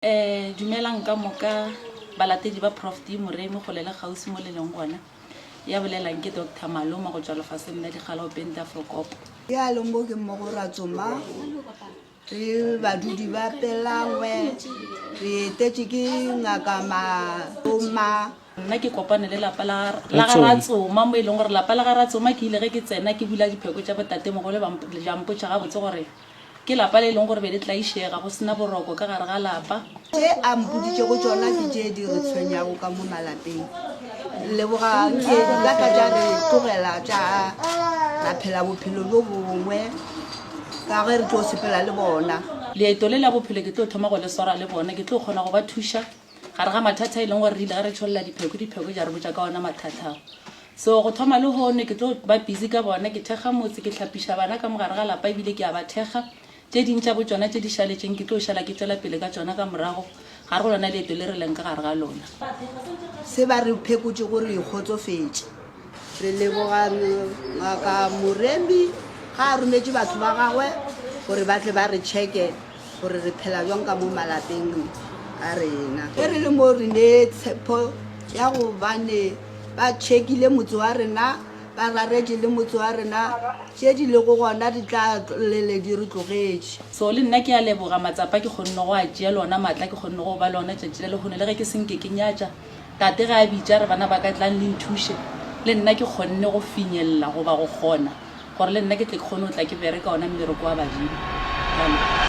Um dumelang ka moka balatedi ba Prof D Moremi kgole le kgauswi mo le leng gona. Ya bolelang ke Doctor Maloma go tšwa lefaseng la Dikgala go Pente Afrokopo. Ya le mo ke mmogo ra tsoma re badudi ba Pelangwe re etetše ke ngaka Maloma. Nna ke kopane le lapa la la ga Ratsoma mo e leng gore lapa la ga Ratsoma ke ile ge ke tsena ke bula dipheko tša botatemogolo ba mpotša gabotse gore Ke lapa le e leng gore be le tlaišega, go se na boroko ka gare ga lapa. Tše a mpoditšego tšona ke tše di re tshwenyago ka mo malapeng. Leboga nke di ka tla tša re tlogela tša ra phela bophelo bjo bongwe ka ge re tlo sepela le bona. Leeto le la bophelo ke tlo thoma go le swara le bona, ke tlo kgona go ba thuša gare ga mathata a e leng gore re ile ge re tšholla dipheko, dipheko tša re botša ka ona mathata ao. So go thoma lehono ke tlo ba busy ka bona, ke thekga motse, ke hlapiša bana ka mo gare ga lapa ebile ke a ba thekga. Tše ding tša bo tšona tše di šaletšeng ke tlo šala ke tšwela pele ka tšona ka morago gare go lona leeto le re leng ka gare ga lona. Se ba re phekotšego re ikgotsofetše. Re leboga Ngaka Moremi ga a rometše batho ba gagwe gore ba tle ba re checke gore re phela bjang ka mo malapeng a rena. Ge re le mo re ne tshepo ya gobane ba tšhekile motse wa rena, ba raretše le motse wa rena, tše di lego gona di tla lele di re tlogetše. So le nna ke a leboga matsapa ke kgonne go a tšea le ona maatla ke kgonne go ba le ona tšatši la lehono le ge ke se nke ke nyatša tate ge a bitša a re bana ba ka tlang le nthuše le nna ke kgonne go finyelela goba go kgona gore le nna ke tle ke kgone go tla ke bereka ona mmereko wa badimo. Ke a leboga.